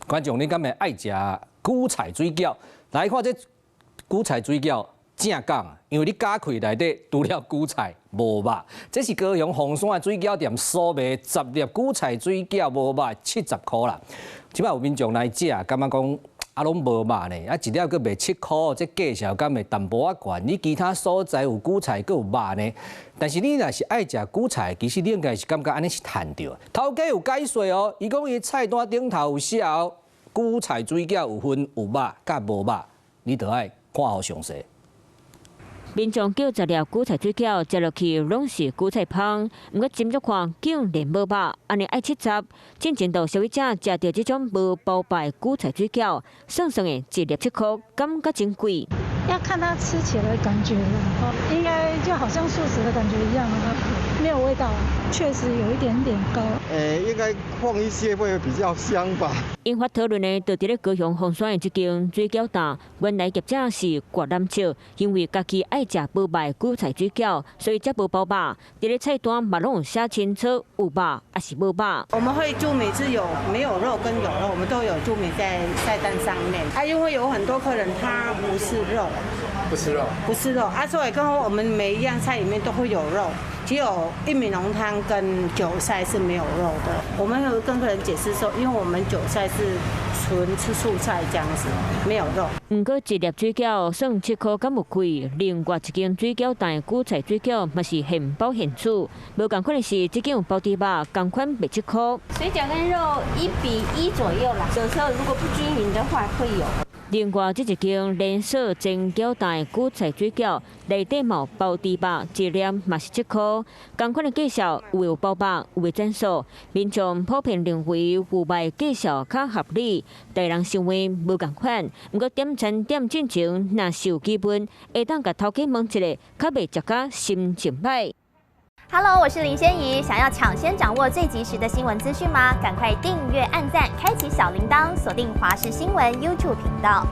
觀眾，你敢會愛食韭菜水餃？來看這韭菜水餃正港，因為你咬開內底除了韭菜無肉。這是高雄鳳山的水餃店所賣十粒韭菜水餃無肉70箍啦。這擺有民眾來食，感覺講啊攏無肉呢，啊一粒閣賣七箍，這價錢敢會淡薄仔懸？你其他所在有韭菜閣有肉呢？但是你若是愛食韭菜，其實你應該是感覺按呢是趁著。頭家有解說哦，伊講伊菜單頂頭有寫哦，韭菜水餃有分有肉佮無肉，你著愛看好詳細。民眾叫十粒韭菜水餃，食落去攏是韭菜芳，毋過斟酌看竟然無肉，按呢愛70。進前就消費者食著這種無包肉韭菜水餃，算算的一粒7箍，感覺真貴。要看它吃起來的感覺了，應該就好像素食的感覺一樣，沒有味道，確實有一點點高。誒，應該放一些會比較香吧。引發討論的，就佇咧高雄鳳山的這間水餃店，原來業者是越南籍，因為家己愛食無肉韭菜水餃，所以才無包肉。佇咧菜單嘛攏有寫清楚有肉抑是無肉。我們會註明是有沒有肉跟有肉，我們都有註明在菜單上面。啊，因為有很多客人他不吃肉，不吃肉，不吃肉啊，所以剛好我們每一樣菜裡面都會有肉，只有玉米濃湯跟韭菜是沒有肉的。我們有跟客人解釋說，因為我們韭菜是純吃素菜這樣子，沒有肉。毋過一粒水餃算7箍，敢有貴？另外一間水餃店韭菜水餃嘛是現包現煮，無仝款的是，這間有包豬肉，仝款賣7箍。水餃跟肉1比1左右啦，有時候如果不均勻的話會有。另外，這一間連鎖煎餃店韭菜水餃內底嘛有包豬肉，一粒嘛是7箍。仝款的介紹有的有包肉，有的全素。民眾普遍認為有肉介紹較合理，大人想法無仝款。毋過點餐點進前，若是有機會，會當共頭家問一下，較袂食甲心情歹。 Hello，我是林仙怡。想要搶先掌握最及時的新聞資訊嗎？趕快訂閱、按讚、開啟小鈴鐺，鎖定華視新聞 YouTube 頻道。